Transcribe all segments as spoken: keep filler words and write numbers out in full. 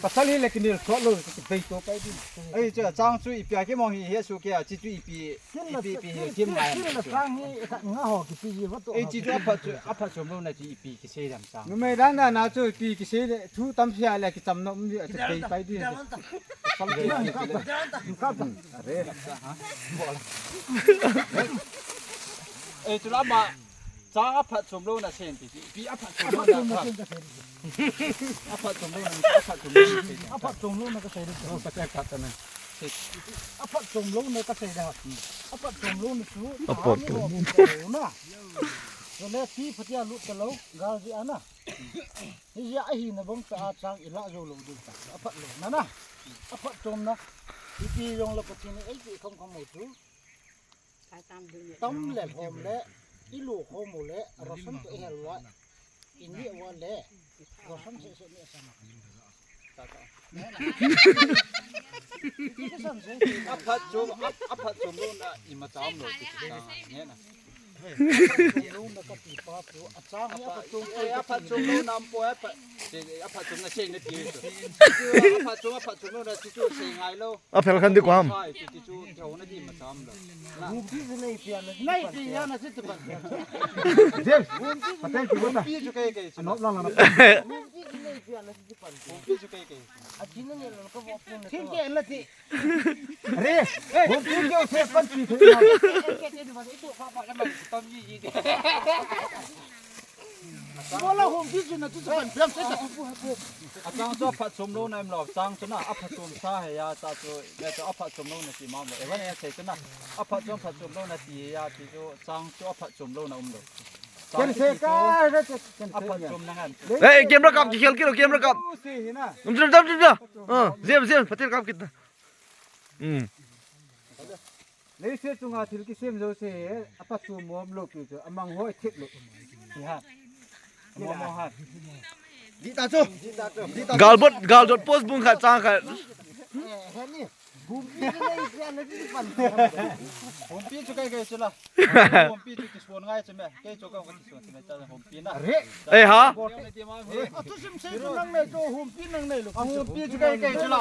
Pasal hi le kinel thot lou, kibei to pai ding. Ei, chu chang chu ipi a kimong hi, hi su kia, chi chu ipi, ipi, ipi hi kim ngai. Kin la sang hi, ka nga ho kipi ji va to. Ei, chi chu aphat chu, aphat chom lou na chi ipi kisei dam chang. Numei dan dan na chu ipi kisei le, thu tam sia le kicham nom ji, chu bei pai ding. Pasal bei. Ka ta. Are. Ei, chu lama. Chang aphat chom lou na sen ti, pi aphat chom lou na. Aphat chom lou na, aphat chom lou na. Aphat chom lou na ka sei de. Aphat chom lou na ka sei de. Aphat chom lou na chu. Aphat chom lou na. Chule pi phatia lut ta lou, gal ji ana. Hi ya ahi na bang ta a chang ila jo lou du ta. Aphat lou na na. Aphat chom na. Ipi jong la Pathen ei ti kham kham mo chu. Tam le lhom le, i lu khom u le, ration to i hel uva, i ni uva le, ration se se ni a sang. Aphat chom, ap-, aphat chom lou na, ima cham lou, ti ti ta, ne na. Aphat chom lou na ka ti pa chu, a chang hi aphat chom, eh, aphat chom lou na, am po, aphat, aphat chom na sei na ti chu. Aphat chom, aphat chom lou na, ti chu sei ngai lou. A phel khan di kuam. Sai, ti ti chu, theu na di ma cham lou. Humpi chu nei pia na, nei pia na si tu pan. James, pateng ki bota. Humpi chu kei kei chu. Anop lang lang. Humpi chu nei pia na si tu pan. Humpi chu kei kei. A chin nei lo ka bo pun. Chin ke na ti. Re, humpi ke se pan ti the na. Ke ke ti ba itu pa pa na ma tam yi yi. Bola humpi chu na chu chu pan piam se ta. Achang chu aphat chom lou na im lou, chang chu na aphat chom sa he ya cha chu, ya chu aphat chom lou na ti ma mo. Evan ya sei chu na aphat chom, aphat chom lou na ti ya ti chu chang chu aphat chom lou na um lou. Ken se ka, ken se aphat chom na ngan. Eh, camera kap, kikhel kilo, camera kap. Se hi na. Um, jam, jam, jam, jam. Ah, jam, jam, patel kap kita. Hmm. Leiset chunga thil kisem jouse hi, aphat chom mom lou pi chu, amang hoi thip lou. Hi ha. Mom ha. Di ta chu. Di ta chu. Di ta chu. Galbot, galdot post bung khat chang khat. Eh, he ni. Humpi chu nei pia na ti pan. Humpi chu kei kei chu la. Humpi chu kisuan ngai chu me. Kei chu ka kisuan chu me cha humpi na. Are. Eh, ha? Bol na ti ma hi. A tu sim sei chu nang nei chu humpi nang nei lou. A humpi chu kei kei chu la.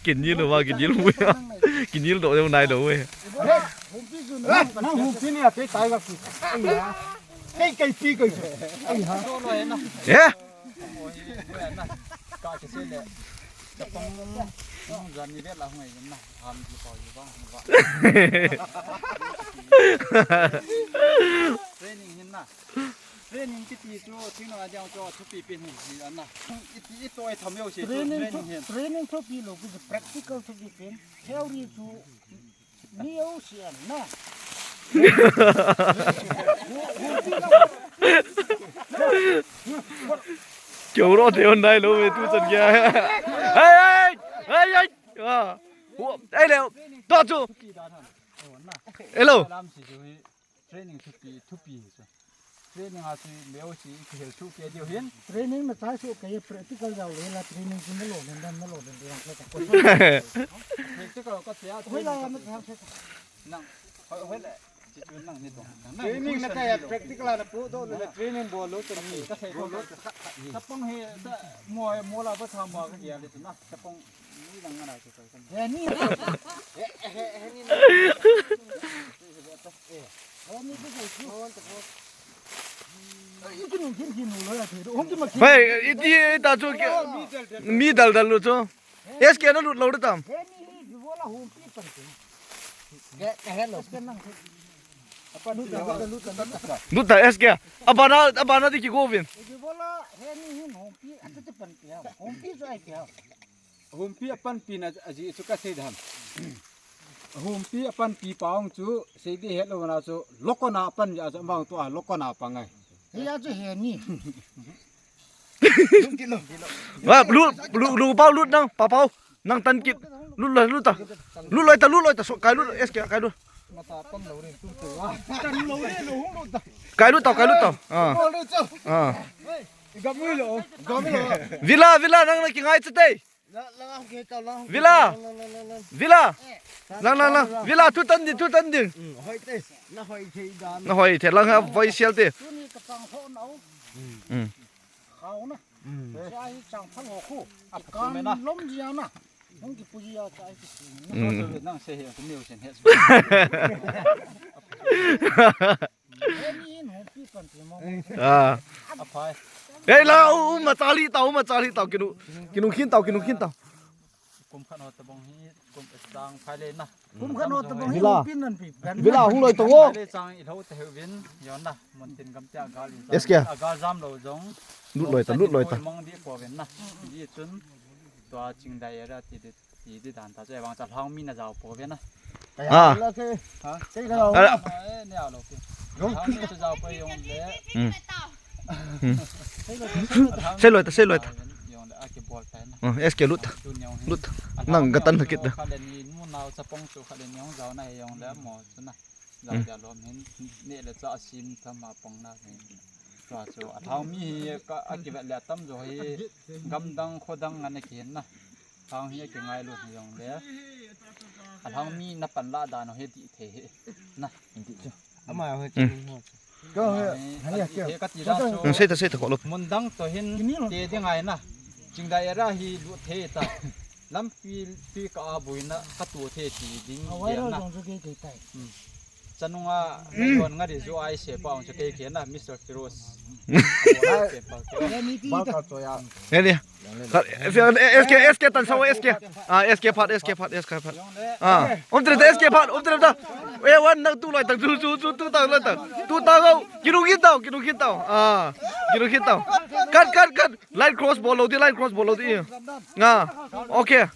Kinel lou ma, kinel lou. Kinel lou nai lou. Humpi chu nang, nang humpi ni a kei tai ga ki. Ai ya. Kei kei pi kei chu. Ai ha. Eh? Ka kisi le. Chapang, jan ni vet la hung ai na. Ham ji pa ji ba, ba. Training hin na. Training kiti chu, thing na diang chu, thupi pen hin ji ana. Iti, ito ai tham yo si chu, training chu, training hin. Training thupi lou, ki practical thupi pen. Theory chu, ni yo si an na. Keu ro te on nai lou ve tu chan kia. Hey, hey, hey, hey, hey. Ah. Wo, ei le, to chu. Hello. Training thupi, thupi chu. Training a chu leo si kihel chu ke diu hin. Training na chai chu ke practical jao le la training chu na lo len dan na lo len dan ka. Practical ka tia. Hoi la na ka. Nang, hoi, hoi le. Training na kaya practical na pu do na training bol lo te ni. Ka sei bol lo. Chapang hi sa mo mo la ba sa mo ka ya le na. Chapang ni dang na chu ka. He ni. He he ni. He ni ku sai chu. Ai ku nu kin kin lo ya te. Hong ki ma kin. Hey, iti ita chu mi dal dal lo chu. S K na lut lo de tam. He ni hi, hi vola humpi pan te. Ke, ke hello. Lut ta S K. Abana, abana di ki go vin. Hi vola, he ni hi humpi, atu te pan te. Humpi chu ai te. Humpi apan pi na aji chu ka sei dam. Humpi apan pi pa ong chu sei di het lo na chu lokona pan ja chu mang tu a lokona pa ngai. Hi a chu he ni. Wa, lu, lu, lu pau lut nang, pa pau. Nang tan kit. Lut loi, lut ta. Lut loi ta, lut loi ta, so, kai lut, S K, kai lut. Kai lut tau, kai lut tau. Ah. Ah. Vila, Vila, nang na kingai chate. Vila. Vila. Lang, lang, lang. Vila, thu tan din, thu tan din. Na hoi the lang ha, voi sial te. Hmm. Chai chang phang ho khu. Akan lom jia na. Hung kipuji a chai ki. Nang se he, nang se he. Hei, la, uma chali tau, uma chali tau, kinu, kinu khin tau, kinu khin tau. Kum khat ho tabang hi, kum sang phai le na. Kum khat ho tabang hi, Villa. Pin nan pi. Villa, hung loi tong o. Phai le chang i lho te heu vin, yon na, mun tin gam tia gal in. Yes, kya? A gal jam lo jong. Lut loi ta, lut loi ta. Mang di ko vin na. Di chun, tua ching dai era ti di. Ti di dan ta chu, vang cha lhang mi na jao po ve na. Ah. Ha? Sei ka lo. Ala. Eh, ne a lo pi. Lhang mi chu jao po yong le. Hmm. Sei lo ta, sei lo ta. Yong le a ki bol ta na. Oh, S K lut. Tu nyong. Lut. Nang ga tan kit da. Kha le ni nu nau cha pong chu kha le nyong jao na yong le mo chu na. Jao dia lom hin ne le cha sim tham a pong na hin. Tua chu a lhang mi hi ka a ki vet le tam jo hi gam dang kho dang ana ki hin na. Lhang hi a ki ngai lo hi yong le. A lhang mi na pan la dan ho hi di thei hi. Na. Di chu. Ama ho chu. Ko he. Ka ti dan chu. Sei ta, sei ta ko lo. Mun dang to hin te di ngai na. Chingdai era hi lu thei ta. Lampi pi ka a buina ka tu thei ti ding. Awai lo na. Jong chu ke ke tai. Chanunga, ngai hon nga di zu ai se pa ong chu kei kei na, Mister Firoz. Bal ka choya. Nge ni. Khat, S K, S K tan sao S K. Ah, S K phat, S K phat, S K phat. Ah, um tre ta, S K phat, um tre ta. Eh, wan nang tu loi tang, tu, tu, tu, tu tang, loi tang. Tu tang, oh. Kinu khin tau, kinu khin tau. Ah, kinu khin tau. Cut, cut, cut. Line cross bol lo di, line cross bol lo di. Ah, okay.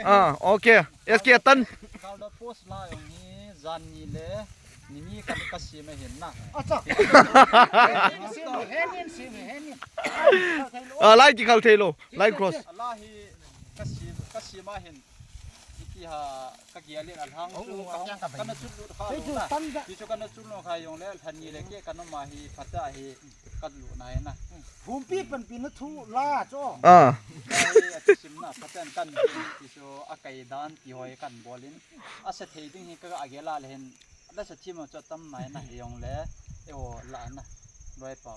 Ah, okay. S K tan. Kal da post la yong hi jan ni le ni ni ka ka si ma hin na. Acha. Henin si, henin si, henin. Ah, lai ti kal thei lo, lai cross. Ala hi ka si, ka si ma hin. Iti ha ka ki ale a lhang chu ka hong ka na chun lut kha lo na. Ti chu ka na chun lo kha yong le lhan ni le ke ka no ma hi phata hi ka lu na hi na. Humpi panpi na thu la cho. Ah. Ai, a ti sim na, phaten kan ti so a kai dan ti hoi kan bolin. A sa thei ding hi ka a ge la le hin. La sa thim cho tam mai na hi yong le. E o la na. Loi pa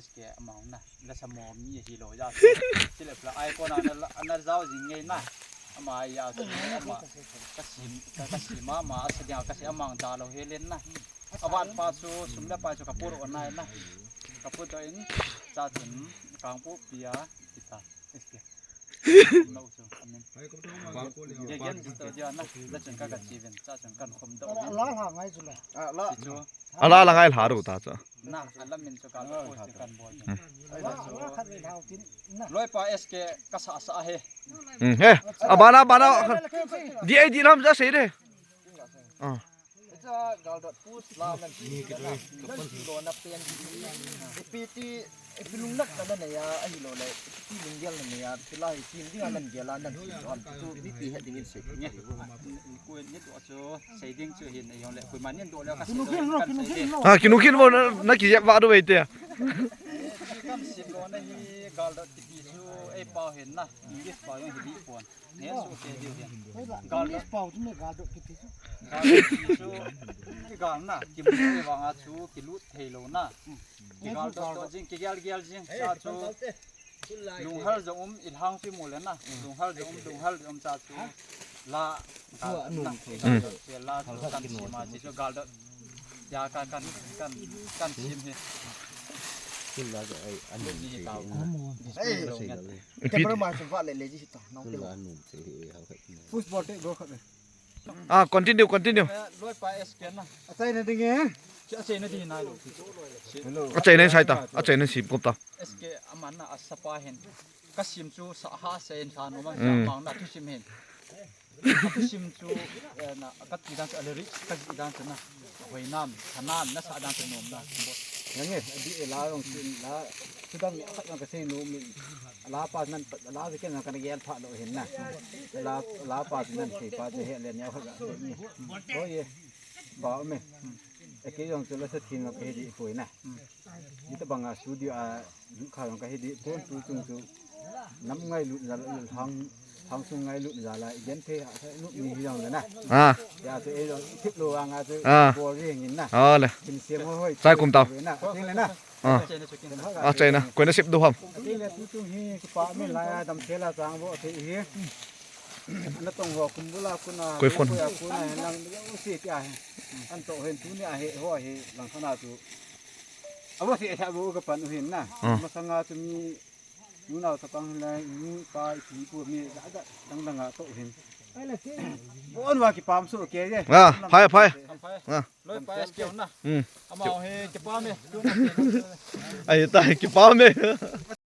S K amang na. La sa mo mi hi lo ya. Ti le pla ai ko na na, na zau jing nge na. Ama ya so ama. Ka sim, ka, ka sim ama, a sa dia ka si amang da lo he len na. Aban pa chu, sum le pai chu ka puro nai na. Ka pu to in, cha chun, kang pu pia, kita, S K. No chu, amen. Ge gen to dia na, la chun ka ka chi ven, cha chun kan khum do. La la ngai chu la. Ala la ngai la ru ta chu. Na, ala min chu ka la ko chu kan bo. La la khat le hau tin. Na. Loi pa S K ka sa sa he. Hmm, he. Abana, abana. Di ai di lam ja sei de. Ah. Acha gal dot post la nan ti lo na pen. Ipi ti, ipi lungnak ta na ya, ahi lo le, ipi lunggel na ya, ti la ipi ding a nan gel a nan ti lo. Tu ipi het ding in sei. Nge. Ku ni tu aso sei ding chu hin yong le. Ku man ni do le ka sei. Kinu khin lo, kinu khin lo. Ha, kinu khin lo na, na ki ya ba do wei te. Kan sim lo na hi gal dot ti ti chu ei pau hin na. English pau yong hi di pon. Ne su ke diu hin. Gal English pau chu me gal dot kiti chu. Gal dot kiti chu. Ki gal na, ki mu e vang a chu, ki lut thei lo na. Ki gal dot dot jing, ki gel gel jing, cha chu. Lunghal jong um, i lhang chu mu le na. Lunghal jong um, lunghal jong um cha chu. La, gal dot na, gal dot, la chu kan si ma, chi chu gal dot. Ya kan, kan, kan, kan sim hi. Kin la ai an ni hi tau. Ei, camera ma chu va le le ji ta. Nong te. Football te go khat le. Ah, continue, continue. Eh, loi pa S K na. Achai na ding e. Chi achai na ding nai lo. Hello. Achai na sai ta. Achai na sim kop ta. S K aman na asa pa hin. Ka sim chu sa ha se in sa no man sa mang na tu sim hin. Atu sim chu, eh, na, ka ti dan chu, a lyrics ka ti dan chu na. Hoi nam, tha nam, na sa dan chu nom na. Nang e, di e la long chu la, chu dang ni khat ka sei nom mi. La pa nan, la ke nan ka gel pha lo hin na. La, la pa nan sei pa je he le ni ha ga ni. Hoi e. Ba me. E ke jong chu la sa thin ka he di poi na. Ni ta banga studio a, lu kha jong ka he di pon tu chung chu. Nam ngai lu la hang Thang sung ngai lut jala, i gen thei ha, lut ni hi jong le na. Ah. Ya, te ei jong, thip lo ang a, te Ah. bol ri ngin na. Ah, le. Kin siam ho hoi. Sai kum tau. Na, ting le na. Ah. Ah, chai na. Koi na sip du ham. Ting le tu tung hi, kipa mi la ya, dam thei la chang bo thei hi. Na tong ho kum bula kuna, Koi phone. Koi a kuna, lang yo si tia hi. An to hen tu ni a he, ho he, lang khana tu. Abo si sa bo ka pan u hin na. Ah. Masanga tu mi, nu nau ta pang la, nu pa i pi pu mi, da da, dang dang a to hin. Bon wa kipam so ke je. Ah, phai, phai. Ah. Loi pa es kiong na. Hmm. Ama he kipam e. Ai ta kipam e.